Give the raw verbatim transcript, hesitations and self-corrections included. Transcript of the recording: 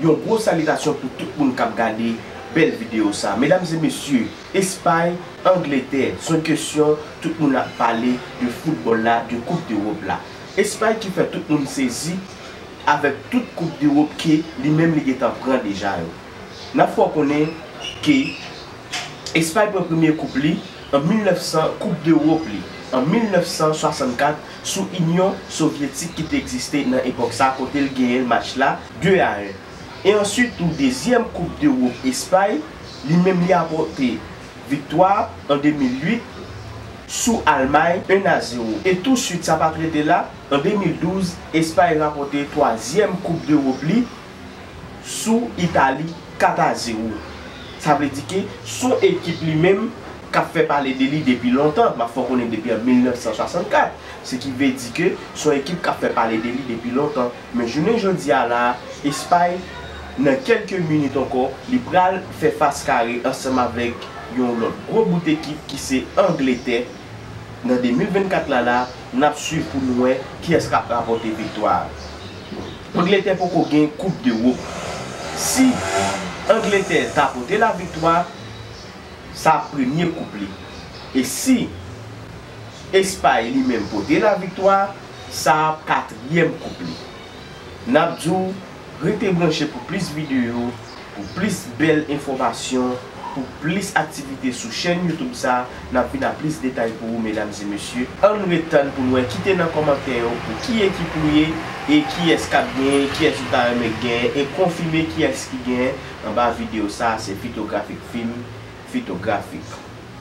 Yon gwo salitasyon pou tout moun k ap gade bèl videyo sa. Medam e mesye, Espay, Angletè, se yon kesyon tout moun ap pale de foutbòl la, de Koup Dewòp la. Espay ki fè tout moun sezi avèk tout Koup Dewòp ke li menm li gentan pran deja yo. N ap fè w konnen ke Espay pran premye koup li an mil nèf san, Koup Dewòp li, an mil nèf san swasannkat sou Inyon Sovyetik ki te egziste nan epòk sa, kote l genyen match la de a en. E answit tou, dezyèm Koup Dewòp Espay, li menm li rapòte viktwa an de mil uit sou Almay, en a zewo. E tou swit, sa pa t rete la, an de mil douz, Espay rapòte twazyèm Koup Dewòp li sou Itali, kat a zewo. Sa vle di ke s on ekip li menm k ap fè pale de li depi lontan. M ap fè w konnen depi an mil nèf san swasannkat. Se ki vle di ke s on ekip k ap fè pale de li depi lontan. Men jounen jodi a la, Espay, nan kèlke minit ankò, li pral fè fas kare ansanm avèk yon lòt gwo bout ekip ki se Angletè. Nan de mil vennkat la la, n ap swiv pou nou wè kiyès k ap rapòte viktwa a. Angletè poko gen Koup Dewòp. Si Angletè ta pote la viktwa, sa ap premye koup li. E si Espay li menm pote la viktwa, sa ap katriyèm koup li. N ap di w, rete branche pou plis videyo, pou plis bèl enfòmasyon, pou plis aktivite sou chèn YouTube sa. N ap vin ak plis detay pou ou, medam e mesye. Ann ret tann pou n wè ki te nan kòmantè yo, pou ki ekip ou ye, e kiyès k ap genyen, kiyès ou ta renmen genyen, e konfime kiyès ki genyen anba videyo sa. Se Fitografik Film, Fitografik.